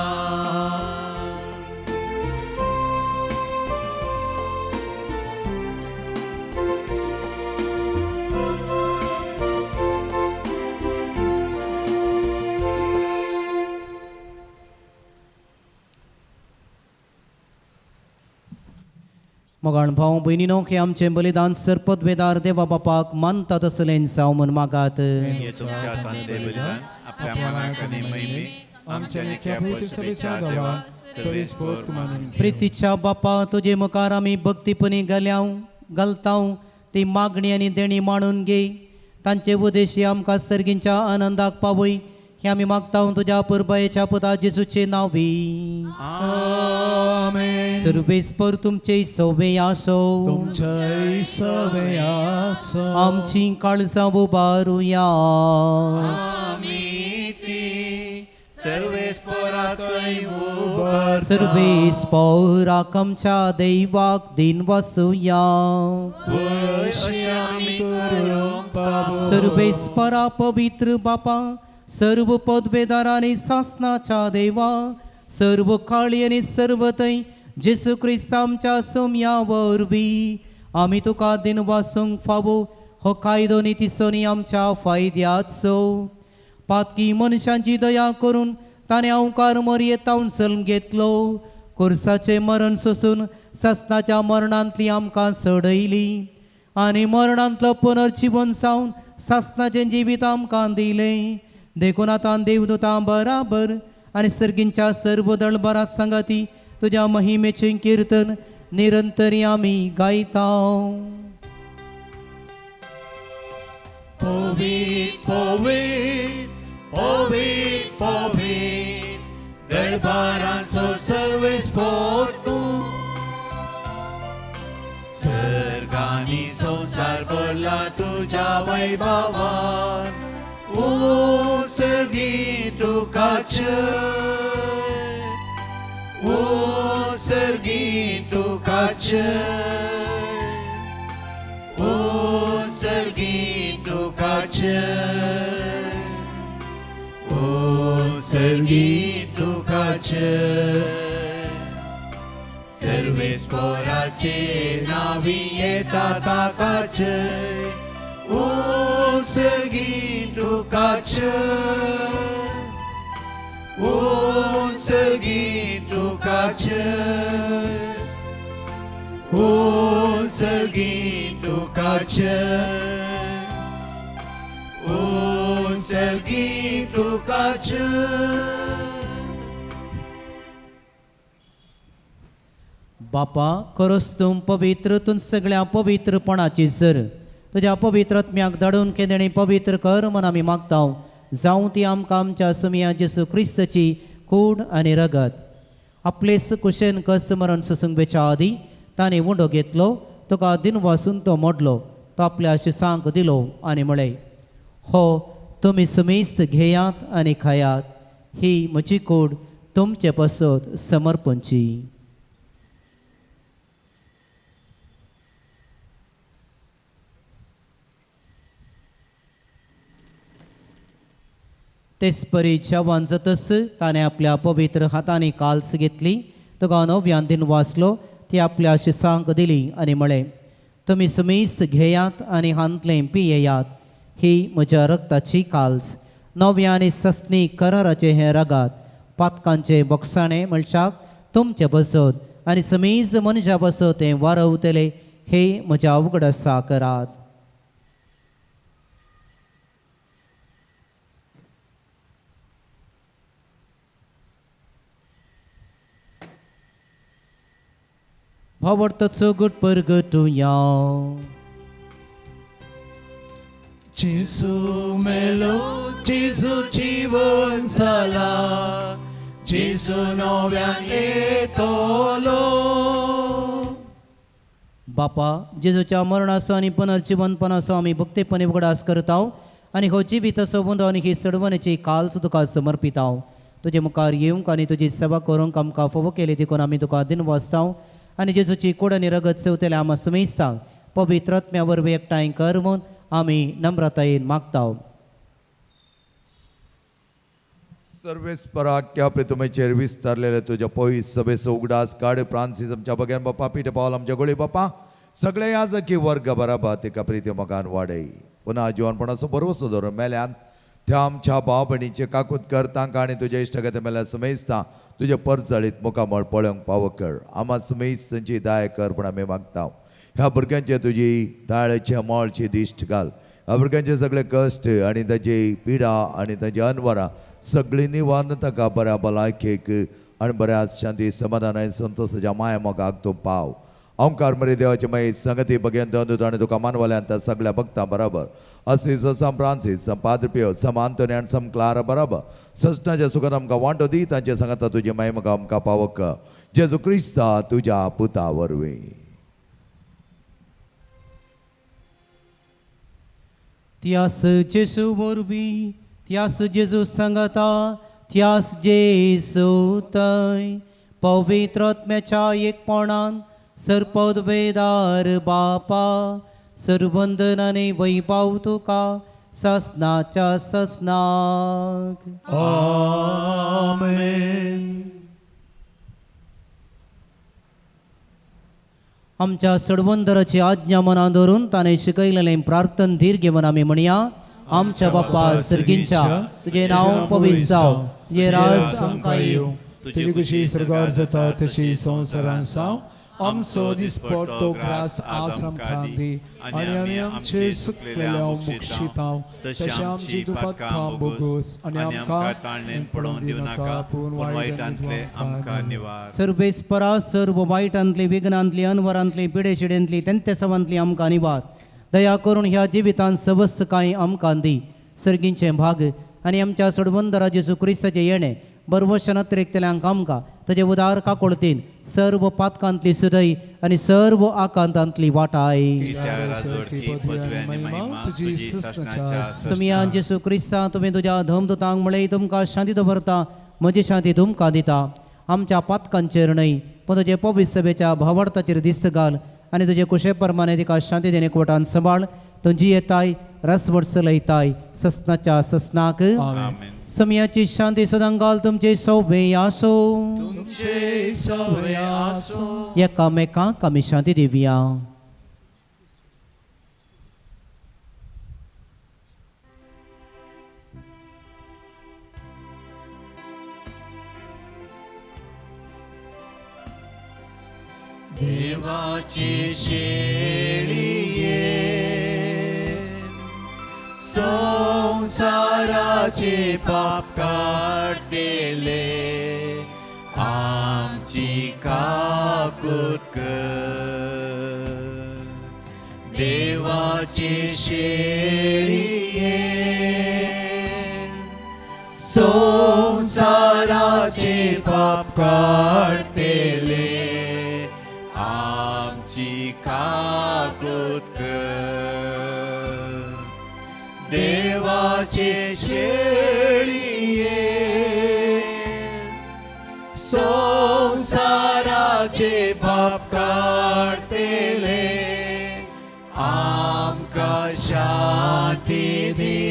मोगाळ भाव भयणीनो, हे आमचें बलिदान सरपदवेदार देवा बापाक मानता तसलें जावं म्हूण मागात. हे तुमच्या हातांतलें बलिदान आपल्या मनाक आनी महिमेक आमच्या निक्या पसभेच्या देवा सर्वेस्पोर मानून घेवं. प्रितीच्या बापा, तुजे मुखार आमी भक्तीपणी घाल्याव घालताव ती मागणी आनी देणी मांडून घे. तांचे उद्देशी आमकां सर्गींच्या आनंदाक पावय हे आमी मागता तुज्या पुरबायेच्या पुता जेजूचे नांवी. आमेन. सर्वेस्पर तुमचे सवे आसो. तुमचे सवे आसो. आमची काळजां उबारुया. आमी ती सर्वेस्पराकय उबारता. सर्वेस्पराक आमच्या दैवाक दिन वसुया. अशें आमी करूंक पावो. सर्वेस्परा पवित्र बापा, सर्व पदवेदार आनी सासनाच्या देवा, सर्व काळी आनी सर्व थंय जेजू क्रिस्त आमच्या सोम्या वरवीं आमी तुका दिन वासूंक फावो हो कायदो नितीसोनी आमच्या फायद्याचो. पातकी मनशांची दया करून ताणें अंकार मरयेतावन जल्म घेतलो. कुर्साचें मरण सोसून ससनाच्या मरणांतली आमकां सोडयली आनी मरणांतलो पुनर्जिवन जावन सासनाचें जिवीत आमकां दिलें. देखून आतां देवदूतां बराबर आनी सर्गींच्या सर्व दळबरा सांगाती तुज्या महिमेचें किर्तन निरंतरी आमी गायता. पवित्र पवित्र पवित्र पवित्र दरबारांचो सर्वेस्पोर तूं, सर्गांनी संवसार भरला तुज्या वैभवान. उंचगी तुका जय, उंचगी तुका जय, उंचगी तुका जय, उंचगी तुका जय. सर्वेस्पोराचे नावी येता ताका जय, उंचगी तुका जय, उंचगी तुका जय, उंचगी तुका जय, उंचगी तुका जय. बापा खरोच तूं पवित्र, तूं सगळ्या पवित्रपणाची सर. तुज्या पवित्र आत्म्याक धाडून केदेणी पवित्र कर म्हण आमी मागता. जावं ती आमकां आमच्या सुमया जेसू क्रिस्ताची कूड आनी रगत. आपलेच कुशेन कस मरण सोसूंक बेच्या आदी ताणें उंडो घेतलो, तुका दिनवासून तो मोडलो, तो आपल्या शिसांक दिलो आनी म्हळें, हो तुमी सुमेस्त घेयात आनी खायात, ही म्हजी कूड तुमचे पासत समर्पणची. तेचपरी जेवण जातच ताणें आपल्या पवित्र हातांनी काल्स घेतली, तुका नव्यान दिन वाचलो, ती आपल्या शिसांक दिली आनी म्हळें, तुमी सुमेस्त घेयात आनी हांतलें पियेयात, ही म्हज्या रक्ताची काल्स, नव्या आनी ससनी कराराचें हें रगात, पातकांचें बोगसाणें म्हणच्याक तुमचें बसत आनी समीज मनशा बसत तें वारवतलें, हे म्हज्या उगडासा करात. भावार्थाचो गुट परगटुया. जेजू मेलो, जेजू जिवन जाला, जेजू नव्यान येतलो. बापा, जेजूच्या मरणाचो आनी पुनर्जिवनपणाचो आमी भक्तीपणी उगडास करता आनी हो जिविताचो उंदो आनी ही सडवणेची काल्स तुका समर्पिता. तुजे मुखार येवंक आनी तुजी सेवा करूंक आमकां फावो केली देखून आमी तुका दिनवासता आनी जेजूची कूड आनी रगत सेवतल्या आमा समेस्तांक पवित्र आत्म्या वरवीं एकठांय कर म्हूण आमी नम्रतायेन मागता. सर्वेस्पराक्या प्रितुमेचेर विस्तारलेले तुज्या पवित्र सभेचो उगडास काड. फ्रांसीस आमच्या बगेन बापा, पीटर पावल आमच्या गोळी बापा, सगळे याजकी वर्ग बराबर तिका प्रिती मोगान वाडय. पुन्हा जिवनपणाचो भरवसो धरून मेल्यान त्या आमच्या भाव भयणीचे काकूत कर, तांकां आनी तुज्या इश्टागत मेल्या समेस्तां तुजें परजळीत मुखामळ पळोवंक पावो कर. आमा समेस्तांची दया कर म्हूण आमी मागता. ह्या भुरग्यांचे तुजी दाळेचे मळची दिश्ट घाल. ह्या भुरग्यांचे सगळे कश्ट आनी ताजी पिडा आनी ताजी अनवरां सगळीं निवारण ताका बऱ्या भलायकेक आनी बऱ्या शांती समाधान आनी संतोशाच्या माया मोगाक तूं पाव. ओंकार मरे देवाचे मागीर संगती बगेन आनी तुका मानवल्यान त्या सगळ्या भक्तां बराबर असीस सम फ्रांसीस सम पाद्र पियो सम आंतोनी आनी सम क्लारा बराबर सजनाच्या सुखान आमकां वांटो दी. तांचे सांगाता तुजी माय म्हाका आमकां पावक जेजू क्रिस्ता तुज्या पुता वरवीं. त्यास जेजू वरवीं, त्यास जेजू सांगाता, त्यास जेजू थंय पवित्र आत्म्याच्या एकपणान सर्पदवेदार बापा सर्वंदनाने वैभव तुका ससनाच्या ससनाक. आमेन. आमच्या सडवंदराची आज्ञा मनां धरून ताणें शिकयलेलें प्रार्थन धीर घेवन आमी म्हणया. आमच्या बाप्पा सर्गींच्या, तुजें नांव पवित्र जावं, तुजें राज आमकां येवं, तुजी खुशी स्वर्गार जाता तशी संवसारांत जावं. आमचो दिसपडतो ग्रास आज आमकां दी आनी आमी आमचे सुकलेल्या मुक्षितांव तशें आमची दुपातकां बोगोस आनी आमकां ताळणेन पडोवन दिवं नाका, पूण वायटांतले आमकां निवार. सर्वेस्परा सर्व वायटांतली, विघ्नांतली, अनवरांतली, पिडेशिडेंतली, तेंतेसावांतली आमकां निवार. दया करून ह्या जिवितांत सवस्त कांय आमकां दी. सर्गींचें भाग आनी आमच्या सोडवंदरा जेजू क्रिस्ताचें येणें बरवशन अतिरिक्तल्यांक आमकां तुजे उदार काकोळतीन सर्व पातकांतली सुदय आनी सर्व आकांतांतली वाटाय. समियान जेजू क्रिस्ता, तुवें तुज्या धमदुतांक म्हळें, तुमकां शांती दवरता, म्हजी शांती तुमकां दिता. आमच्या पातकांचेर न्हय पूण तुजे पवित्र सभेच्या भावार्थाचेर दिस्त घाल आनी तुजे कुशे प्रमाणे तिका शांती देणे कोटान सांबाळ. तुजी येताय रसवड चलयताय ससनाच्या ससनाक. समयाची शांती सदां घाल तुमचे सौवे आसो. तुमचे सौवे आसो. एकामेकांक आमी शांती दिवया. देवाची शेळये संसाराचे पाप काडले, आमची काकूत कर. देवाची शेळये संसाराचे पाप काडले, आमची काकूत कर. देवाचे शेळये संसाराचे पाप काडतले, आमकां शांती दी,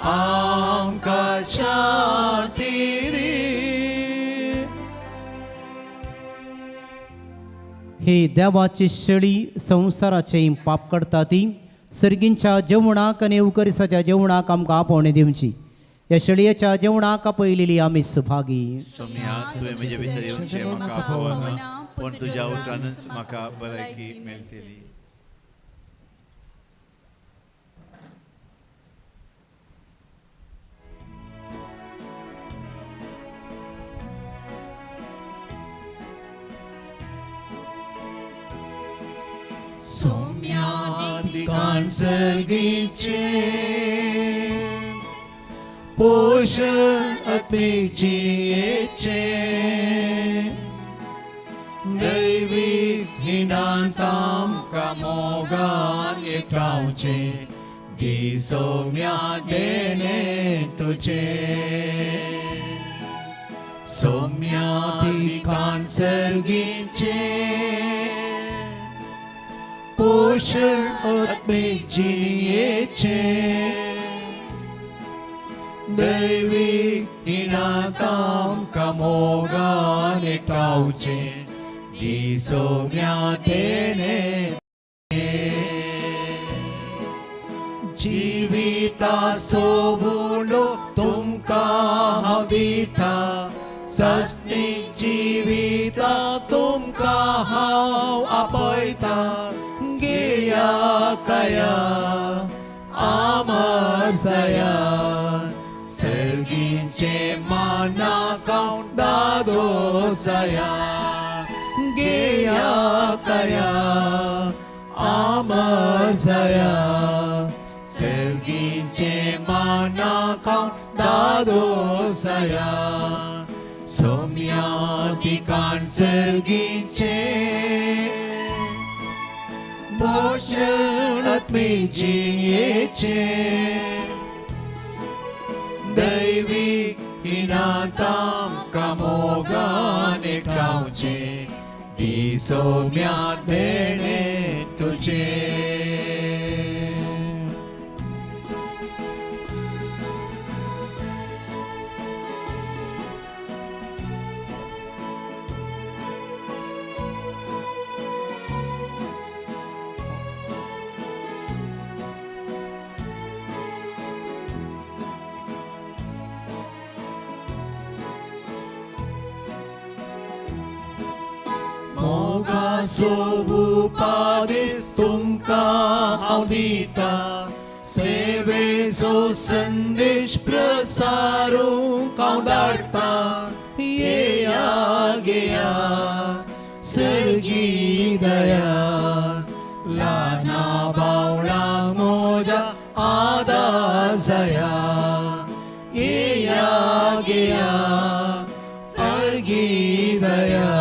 आमकां शांती दी. ही देवाची शेळी संवसाराचे पाप करता ती सर्गींच्या जेवणाक आनी उकरिसाच्या जेवणाक आमकां आपोवणें दिवची. ह्या शेळयेच्या जेवणाक आपयलेली आमी सुभागी. सोम्या, तुवें म्हजे भितर येवचें म्हाका आपोवना, पूण तुज्या उतरानच म्हाका भलायकी मेळटली. सर्गीचे पोषण आत्मेचे दैवी हिणांत आमकां मोगान एकठांवचे दी सोम्या देणे तुजे. सोम्या ठिकाण सर्गीचे पोषण आत्मिक जिणेचे दैवी हिणांत आमकां मोगान एकठांवचे दी सोम्या देणे. जिविता सोबुलो तुमकां हांव दिता, सस्नीक जिविता तुमकां हांव आपयता. गेया कया आमर जाया, सर्गींचे मानाक हांव दादो जाया. गेया कया आमर जाया, सर्गींचे मानाक हांव दादो जाया. सोम्या ठिकाण सर्गींचे पोषण आत्मिक जिणेचे दैवी हिणांत आमकां मोगान एकठांवचे दी सोम्या देणे तुजे. सोम्याचो उपादेश तुमकां हांव दिता सेवेचो संदेश प्रसारूंक हांव धाडटा येया घेया सर्गी दया ल्हाना बावळांक म्हज्या आदार जाया येया घेया सर्गी दया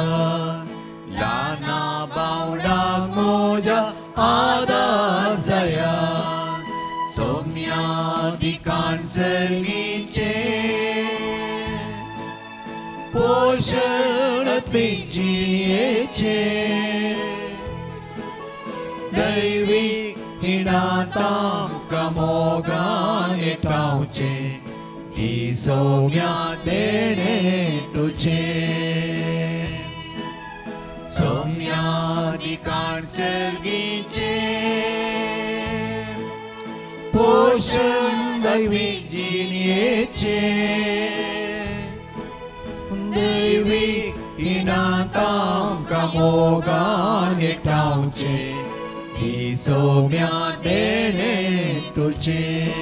ल्हाना बावळांक म्हज्या आदार जाया सोम्या दिकान सर्गीचें पोशण जियेचें दैवीक हिणातांकां मोगान एकठांवचें ती सोम्या देणें तुजें सोम्या दिकान सर्गीचें पोशण दैवीक जिणेचें दैवीक इनातांकां मोगान एकठांवचें ती सोम्या देणें तुजें.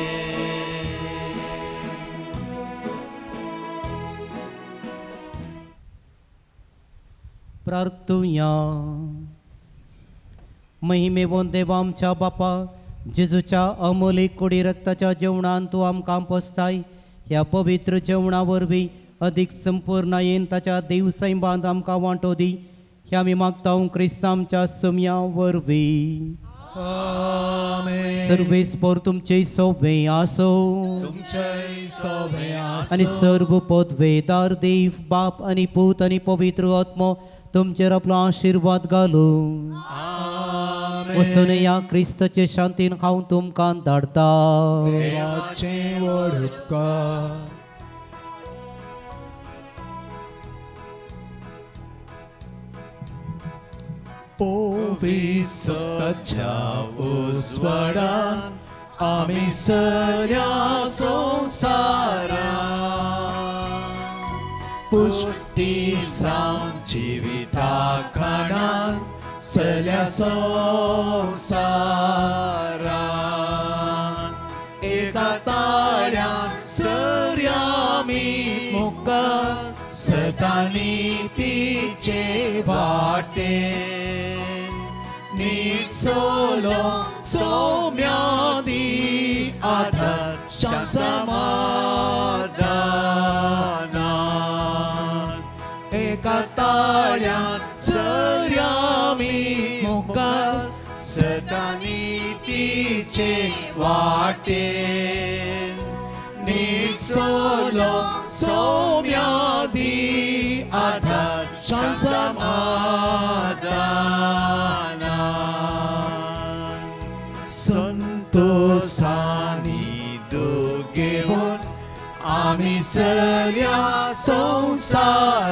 प्रार्थुया. महिमेवंत देवा आमच्या बापा, जेजूच्या अमोलीक कुडी रक्ताच्या जेवणान तूं आमकां पोसताय. ह्या पवित्र जेवणा वरवीं अधिक संपूर्णायेन ताच्या देवसैंबांत आमकां वांटो दी. ह्या आमी मागता क्रिस्तांव आमच्या सोम्या वरवीं. सर्वेस्पोर तुमचे सोबे आसो आनी सर्व पदवेदार देव बाप आनी पूत आनी पवित्र आत्मो तुमचेर आपलो आशिर्वाद घालूं. वचून ह्या क्रिस्ताचे शांतीन हांव तुमकां धाडटा. देवाचें व्हड उपकार. पवित्रताच्या उजवाडान आमी सगळ्या संवसारान पुश्टी सावन जिविता खाणान सगळ्या संवसारान एका ताळ्यान सर्या आमी मुखार सदांनी तिचे वाटे नीट सोलो सौम्यादी आधार समाधानान एका ताळ्यान सर्या आमी मुखार सदांनी तिचे वाटे नीट सोलो सौम्यादी आधार समाधानान संतोषानी दुगेवन आमी सगळ्या संवसारान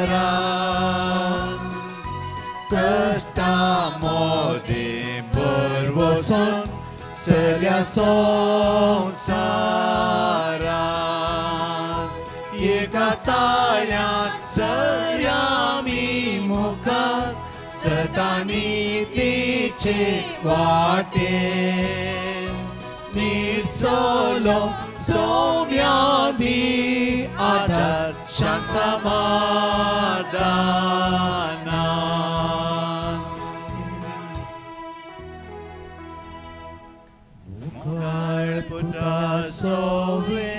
कश्टां मोदें भरवसून सगळ्या संवसारान एका ताळ्यान सर्या आमी मुखार सदांनी तिचे वाटे नीट सोलो सौम्यादी आधार समाधानान मुखार पुता सोवे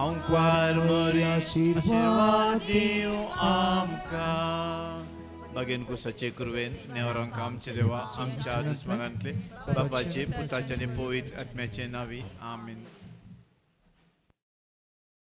आंकवार मरी आशिर्वाद दिवं आमकां. बागेन कुसाचे कुरवेन नेवरांक आमचे देवा आमच्या दुस्मानांतले बापाचे पुताचे आनी पवित्र आत्म्याचे नांवी आमीन.